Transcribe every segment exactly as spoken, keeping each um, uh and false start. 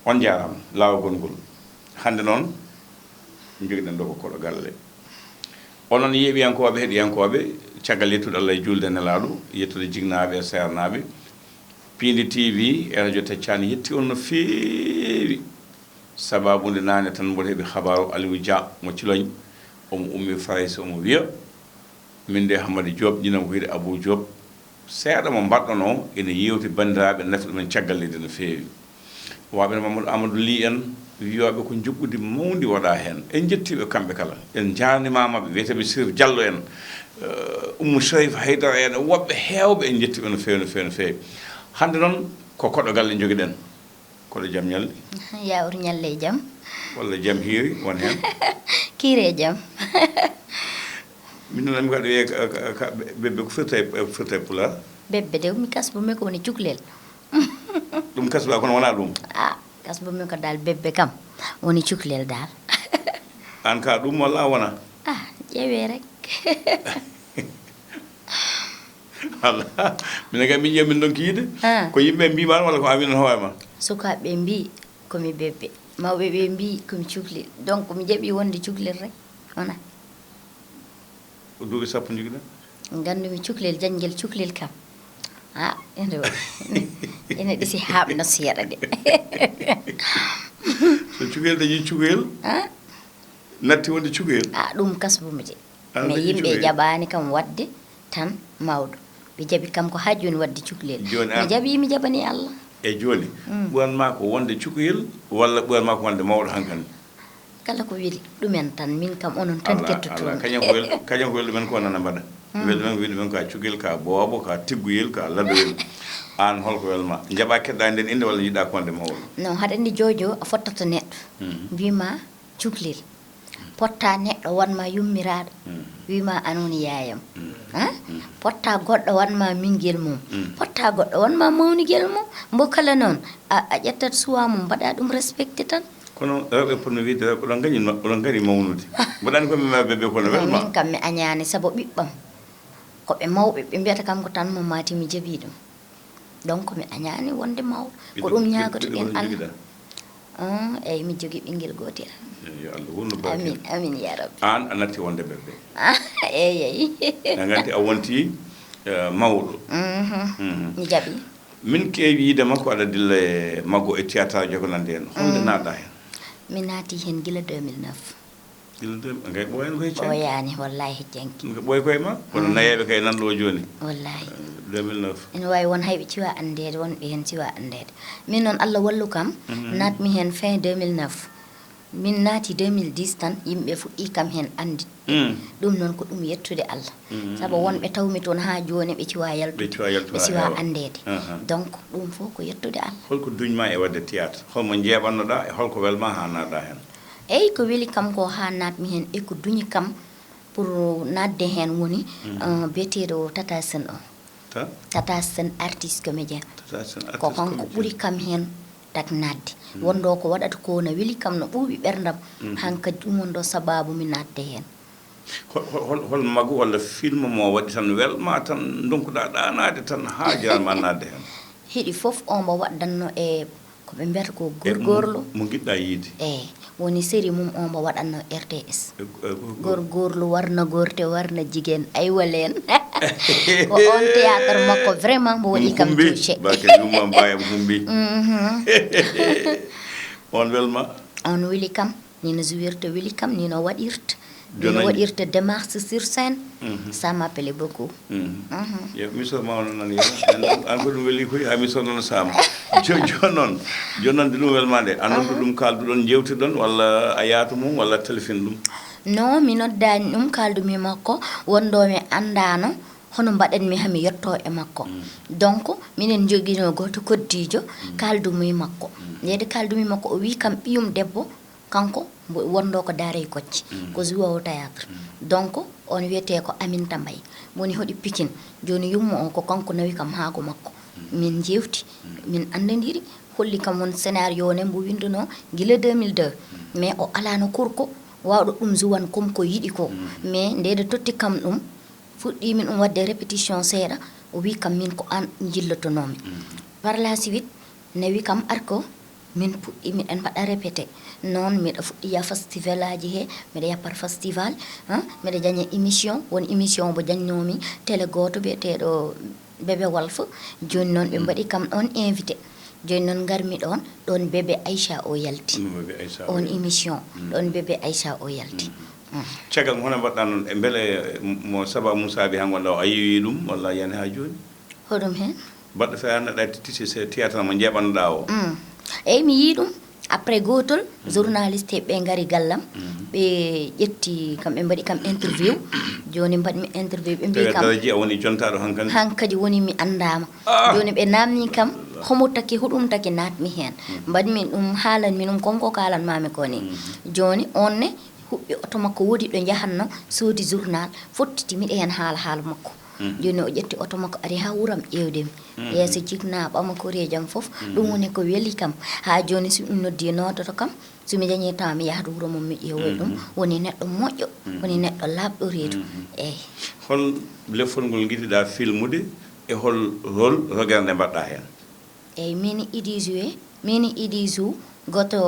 On njaaraama laawol ngol. Hannde noon, njogiɗen ɗo ko koɗo galle. Onon yeeɓiyankooɓe, heɗiyankooɓe, caggal yettude Allah e juulde e Nelaaɗo, yettude jinnaaɓe e seernaaɓe, Piindi T V e Radio Teccaani yetti on no feewi. Sabaabu nde naane tan mboɗo heɓi habaaru Aliou Dia mo Ciloñ, omo ummi Farayse, omo wiya, min de Hammadi Diop, ñinnam ko wiyde Abou Diop, seeɗa mo mbaɗɗon o ene yeewti banndiraaɓe, nafi ɗumen caggal leydi no feewi. Waɓe no Mamadou Amadou Ly en, wiyooɓe ko njuɓɓudi mawndi waɗaa heen. En njettii ɓe kamɓe kala. En njaarnimaama ɓe, wiyetee ɓe Sir Diallo en, eh, Oumou Sharif Haydara en, e woɓɓe heewɓe, en njettii ɓe no feewi, no feewi, no feewi. Hannde noon, ko koɗo galle njogiɗen. Koɗo jam ñalli? Yaawre ñalli e jam. Walla jam hiiri won heen? Kiiri e jam. Min noon, mi kaɗa wiyee ka, ka, ka bebbe ko firta e, ko firta e Pulaar? Bebbe de, mi kasbu mi ko woni cuklel. Ɗum kasba kono wonaa ɗum? Ah, kasbu mi ko daal bebbe kam woni cuklel daal. Aan ka ɗum walla a wona? Ah, ƴeewee rek. Walla, minen kay min ƴeew min ɗon kiyide. Ah. Ko yimɓe mbiima walla ko a winan hoore ma? Sukaaɓe mbii ko mi bebbe. Mawɓe ɓe mbii ko mi cuklel. Donc mi jaɓi wonde cuklel rek. Wona? Ko duuɓi sappo njogiɗa? Nganndumi cuklel, janngel cuklel kam. Ah, ene, ene ɗisi haaɓna seeɗa de. So cuklel dañi cuklel, ah? Natti wonde cuklel? Ah, ɗum kasbumi de. An mais dañi yimɓe cuklel? Jaɓaani kam waɗde tan mawɗo. Ɓe jaɓi kam ko haa jooni waɗde cuklel. Jooni mi an jaɓi, mi jaɓani Allah. E jooni, mm, ɓuran ma ko wonde cuklel walla ɓuran ma ko wonde mawɗo hankandi? Kala ko weli ɗumen tan, min kam onon tan kettoton. Kañum ko wel-, kañum ko weli ɗumen ko nana mbaɗa. Mm. Weli ɗumen ko weli ɗumen ka cuklel, ka boobo, ka tiggoyel, ka ladoyel. Aan holko wel ma? Njaɓa keɗɗa nden innde walla njiɗɗa ko wonde mawɗo? Non, haɗa anndi jojo a fottata neɗɗo. Mm. Mbiima cuklel. Potta neɗɗo wanma yummiraaɗo. Mm. Wiima an woni yaayam. Mm. Han? Mm. Potta goɗɗo wanma mingel mum. Mm. Potta goɗɗo wanma mawnigel mum. Mbo kala noon, a, a ƴettat suwa mum, mbaɗa ɗum respecté tan. Kono rewɓe potno wiide, rewɓe oɗon ngari, oɗon ngari mawnude. Mboɗo anndi ko mi ma bébé kono non, welma. Min kam mi añaani, sabu ɓiɓɓam ko ɓe mawɓe, ɓe mbiyata kam ko tan mo maati mi jaɓi ɗum. Donc mi añaani wonde mawɗo. Ko ɓiɗɗo, ɗum ɓiɗɗo, ñaagoto-ɗen ɓiɗɗo Allah. Jogiɗa? Ah, eyi, mi jogii ɓinngel gootel. Eyi, yo Allah wonnu barke. Amin, amin, ya Rabbi. Aan a natti wonde bébé. Ah, eyi, eyi. Na nganti a wonti, eh, mawɗo. Mhm. Mhm. Mi jaɓi. Min keewi yiide ma ko aɗa dilla e maggo e théâtre aji ko nandi heen. Holnde mm, naatɗa heen? Mi naati heen gila deux mille neuf. Gila deux mille, ngay ɓooyani koye ceŋ? Ɓooyaani, wallahi ceŋ. Ko ɓooy koye ma? Kono mm, nayeeɓe kay nan ɗo jooni. Wallahi. Eh, deux mille neuf. Ene waawi won hayɓe ciwa anndeede, wonɓe heen ciwa anndeede. Min noon, Allah wallu kam, mhm, naatmi heen fin deux mille neuf. Min naati deux mille dix tan, yimɓe fuɗɗii kam heen anndi. Mm. Ɗum noon ko ɗum yettude Allah. Mm. Sabu wonɓe tawmi toon haa jooni ɓe ciwa yaltude, ɓe ciwa yaltude, ɓe ciwa heewa anndeede. Aha. Donc, ɗum fof ko yettude Allah. Holko duñma e waɗde théâtre? Holmo njeeɓannoɗa e holko welma haa naatɗa heen? Eyi, ko weli kam ko haa naatmi heen e ko duñi kam pour naatde heen woni, mm, euh, biyeteeɗo Tata Sène o. Ta? Tata Sène artiste comédien. Tata Sène ko artiste kanko comédien. Ɓuri kam heen tak naatde. Mm. Wonɗo ko waɗata ko na weli kam, no ɓuuɓi ɓerndam. Mm. Hankadi ɗum wonɗo sabaabu mi naatde heen. Hol, hol, hol, hol magu walla film mo waɗi tan welma tan ndonkuɗa ɗaanaade tan haa jaranma naatde heen? Hiɗi fof o mbo waɗdanno e ko ɓe mbiyata ko e mo, gorgorlo. Mo ngiɗɗa yiide. Eyi, woni série mum o mbo waɗanno R T S. E, e, go-, go-, gorgorlo warna gorte warna jigéen aywa leen. Ko on théâtre makko vraiment mbo waɗi kam touché. Barke Yumma Mbayam Humbi. Mhm. On welma? On weli kam. Ni no jouirta weli kam, ni no waɗirta. Ni no waɗirta démarche sur scène. Mhm. Ça m'appelait beaucoup. Mhm. Mhm. Yo, mi so mawno nan yo. An, an ko ɗum weli koy, ha mi so noon sama. Jo-, jooni noon, jooni noon de ɗum welma nde. An noon ko ɗum kalduɗon, jewtiɗon, walla a yaatu mum, walla téléphone ɗum? Non, mi noddaani ɗum, kaldumi makko, wonɗo mi anndaano, hono mbaɗanmi hami yetto e makko. Mm. Donc, minen njoginoo gooto koddiijo, mm, kaldumi makko. Mm. Ndeyde kaldumi makko, o wii kam ɓiyum debbo, kanko mbo wonɗo ko Daaray Kocce, mm, ko joueur théâtre. Mm. Donc, on wiyetee ko Aminta Mbaye. Woni hoɗi Pikine. Jooni yumma o ko kanko nawi kam haa ko makko. Mm. Min njeewti, mm, min anndondiri, holli kam won scénario ne mbo winndunoo gila deux mille deux. Mm. Mais o alaano korko waawɗo ɗum jouwan comme ko yiɗi ko. Mm. Mais ndeyde totti kam ɗum, fuɗɗii min ɗum waɗde répétition seeɗa, o wii kam min ko aan njillotonoomi. Mm. Par la suite, nawi kam ar ko Min puɗɗi miɗen mbaɗa répété. Noon miɗa fuɗɗi ya festival aji he, miɗa yappar festival, hein, miɗa jaña émission. Won émission mbo jañnoomi télé gooto biyeteeɗo Bébé Walf. Jooni noon ɓe mbaɗi kam ɗoon invité. Jooni noon ngarmi ɗoon, ɗoon Bébé Aïcha o yalti. Ɗum Bébé Aïcha o on yalti. Émission, ɗoon Bébé Aïcha o yalti. Caggal mum, hono mbaɗɗaa noon, e mbele mo Saba Moussa wi haa ngonɗaa o, a yeeyii ɗum walla a yiyaani haa jooni? Hoɗum heen? Mbaɗɗo feere neɗɗo a tittiti se théâtre mo njeeɓanoɗaa o? Mm. Eyi, mi yii ɗum. Après gootol, journaliste ɓe ngari gallam, ɓe ƴetti kam, ɓe mbaɗi kam interview. Jooni mbaɗmi interview, ɓe mbii kam, daraji a woni jontaaɗo hankadi? Hankadi woni mi anndaama. Ah! Jooni ɓe naamni kam, homo taki, hoɗum taki naatmi heen. Mbaɗmi ɗum, haalanmi ɗum, kon ko kaalanmaami ko ni. Jooni on ne, huɓɓi oto makko, woodi ɗo njahatno, soodi journal, fottiti miɗo heen haala haala makko. Jooni o ƴetti oto makko, ari haa wuram ƴeewde mi. Yeeso jikna ɓama koreeji am fof, ɗum woni ko weli kam. Haa jooni, so ɗum noddi, noddoto kam, so mi dañii temps, mi yahat wuro mum, mi ƴeewoya ɗum. Woni neɗɗo moƴƴo, woni neɗɗo laaɓɗo reedu. Eey. Hol lefol ngol ngiɗiɗaa filmude e hol rôle rogere nde mbaɗɗaa heen? Eey, min idi joué, min idi jou goto,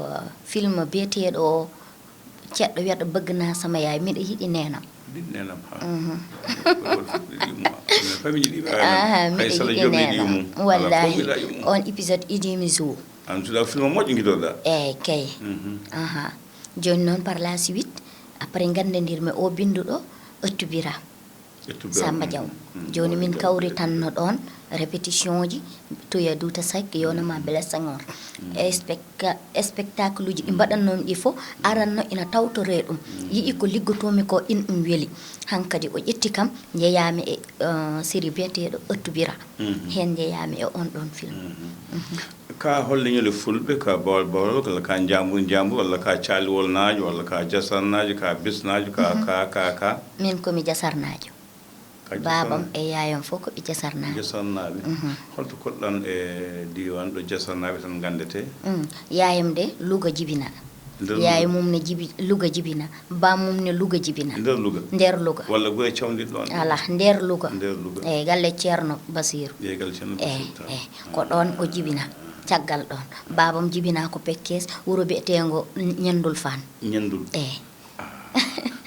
uh, film biyeteeɗo Ceɗɗo wiyata Bëgg naa sama yaay, miɗo yiɗi neenam. Yiɗi neenam, ha. Mhm. Ko ɗum fuɗɗi ɗi mo. Famille ɗi, aha, miɗo yiɗi neenam. Wallaahi, on épisode idimi jour. An suuɗa film moƴƴo ngiɗoɗaa. Eey, kay. Mhm. Aha. Jooni noon, par la suite, après nganndandirmi o binnduɗo Ëttu Bira. Samba Diaw. Jooni min kawritanno ɗoon répétition ji, Toya Douta Seck, yonama Blaise Senghor. E specta-, spectacle uji ɗi mbaɗannoomi ɗi fof, aranno ina tawtoree ɗum. Yi'i ko liggotoomi ko, in ɗum weli. Hankadi o ƴetti kam, njeyaami e, eh, série biyeteeɗo Ëttu Bira. Heen njeyaami e on ɗoon film. Ka hol leñol e fulɓe, ka Bawol Bawol, walla ka Njaambur Njaambur, walla ka Caaliwolnaajo, walla ka Jasarnaajo, ka Bisnaajo, ka, ka, ka, ka? Min ko mi Jasarnaajo. Ka Jasarnaajo. Baabam e yaayam fof ko ɓe Jasarnaaɓe. Jasarnaaɓe. Mhm. Holto koɗɗan e diiwaan ɗo Jasarnaaɓe tan nganndetee? Mm. Yaayam de Luga jibina. Nder Luga? Yaay mum ne jibi-, Luga jibina. Bammum ne Luga jibina. Nder Luga? Nder Luga. Walla gure cawndiɗ ɗoon? Alaa, nder Luga. Nder Luga. Eey, galle Ceerno Basiiru. Eey, galle Ceerno Basiiru, eey, eey. Ko ɗoon o jibina, caggal ɗoon. Baabam jibina ko Pekkees, wuro bi'eteengo Ñanndul Faan. Ñanndul. Eey. Ah.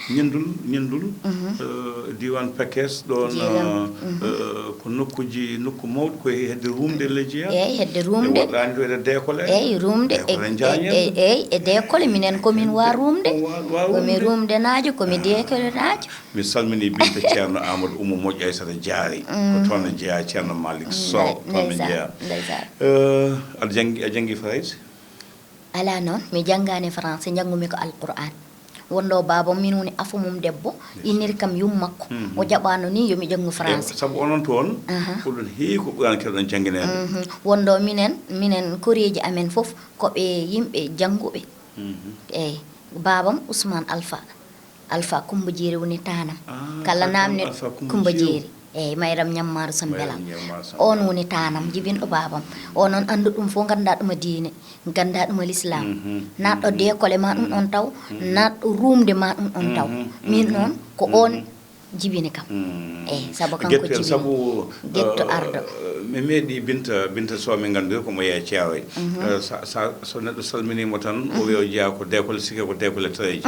Ñanndul, Ñanndul, mhm, eh, diiwaan Pekkees ɗoon, diiwaan, eh, mhm, eh, ko nokkuuji, nokku mawɗo ko e hedde ruumde leydi he? Eey, hedde ruumde. E woɗɗaani to e deekole? Eey, ruumde. Deekole e, Njaañel? E, eey, e deekole, minen ko min waa ruumde. Ko waa, waa ruumde. Ko min ruumdenaajo, ko mi deekolenaajo. Mi salminii Binta Ceerno Amadou Oumou Moƴƴo Aysata Jaari. Ko toon ne jeyaa Ceerno Malick Sow, toon ne jeyaa. Ndeysaan, ndeysaan. Eh, aɗa janngi, a janngi Farayse? Alaa noon, mi janngaani Farayse, njanngumi ko Alquraan. Wonno baabam min woni afo mum debbo, inniri kam yumma makko. Mhm. O jaɓaano ni yo mi janngu Farayse. E, sabu onon toon, aha, oɗon heewi ko Quraan keɗoɗon janngineede. Mhm. Wonno minen, minen koreeji amen fof ko ɓe yimɓe jannguɓe. Mhm. Eey, baabam Ousmane Alpha. Alpha Kumba Jeeri woni taanam. Ah, kala naamne Alpha Kumba Jeeri. Eey, Mayram Ñammaaru Sambelal. Mayram Ñammaaru Sambelal. On woni taanam, jibinɗo baabam. O noon anndu ɗum fof, nganndaa ɗum e diine, nganndaa ɗum e lislaam. Mhm. Naatɗo deekole ma ɗum ɗon taw, mhm, naatɗo ruumde ma ɗum ɗon taw. Mhm. Min noon, ko on jibini kam. Mhm. Eey, sabu kanko jibini. Sabu, getto, eh, ardo. Mi meeɗi Binta, Binta Sow, min nganndiri ko mo yeeya Ceeroy. Mhm. Eh, sa, sa, so neɗɗo salminiima tan, o wiya o jeyaa ko deekole, sikke ko deekole tareeji.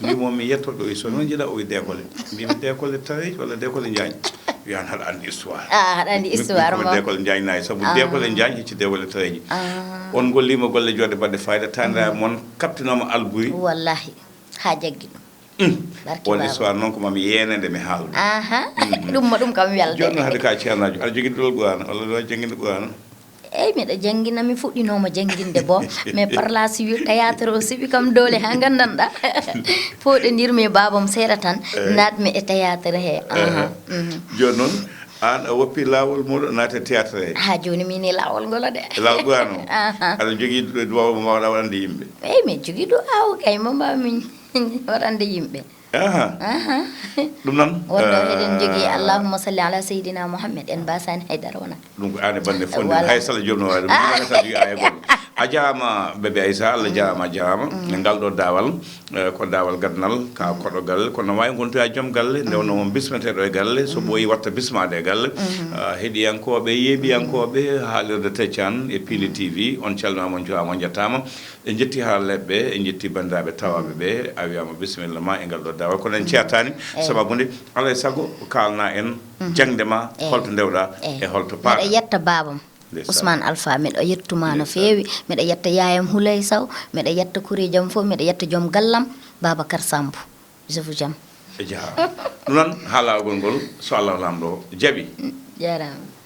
Mbimo mi yetto ɗo, so noon njiɗa, o wi deekole. Mbimi deekole tareeji walla deekole Njaañ? Wiyan haɗa anndi histoire. Ah, haɗa anndi histoire mo. Deekol Njaañ nayi, sabu deekol e Njaañ hecci deekol e tareeji. Ah. On ngolliima golle joɗɗe baɗɗe fayida, taaniraaɓe mon kaɓtinooma Alburi. Wallahi, haa jaggi ɗum. Mm. Barki on histoire noon ko mami yeene nde mi haaldu. Aha. Mm. Ɗum mo ɗum kam welɓe. Jooni noon hade ka ceernaajo, aɗa jogii duɗal Qur'aana, walla aɗa jannginii Qur'aana? Eey, miɗo janngina, mi fuɗɗinooma jannginde bo, mais par la suite théâtre o suɓi kam doole haa nganndanɗaa. Fooɗondirmi e baabam seeɗa tan, eh, naatmi e théâtre he. Aha. Mhm. Jooni noon, aan a woppii laawol mooɗon naata e théâtre he? Haa jooni miin e laawol ngol de. E laawol Qur'aana o? Aha. Aɗa jogii du-, duwaaw mo mbaawɗaa waɗande yimɓe? Eey, miɗo jogii duwaaw kay mo mbaawmi waɗande yimɓe. Aha. Aha. Ɗum noon Wonno eɗen jogii allahumma salli ala seydina mouhammed, en mbasani haydara wona. Ɗum ko aan e bannde fof Voilà. Hay sala joom no waawi ɗum ɗumata jogii aya goɗɗo. A jaama bébé Aïssa, Allah jaama jaama e ngal ɗo daawal. Eh, ko daawal gadnal ka koɗo galle, kono no waawi gontoya joom galle nde wonno on bismeteeɗo e galle, so ɓooyi watta bismaade e galle. Ah, heɗiyankooɓe, yeeɓiyankooɓe haalirde teccan e piili tv, on calminaama, on juwaama, on njettaama. En njetti haalaleeɓe ɓe, en njetti banndiraaɓe tawaaɓe ɓe. A wiyaama bisimilla ma e ngal ɗo daawal, kono en ceertaani. Sababu nde alaa e sago kaalna en jaŋde ma, holto ndewɗa e holto Miɗo paaɗa. Yetta baabam Ndeysaan. Ousmane Alpha, miɗo yettuma no Ndeysaan. Feewi. Miɗo yetta yaayam Huley Sow, miɗo yetta kureejam fof, miɗo yetta joom gallam Babacar Samb. Je vous aime. Jaha. Ɗum noon haalagol ngol, so Allah laamɗo jaɓi. Jaaraama.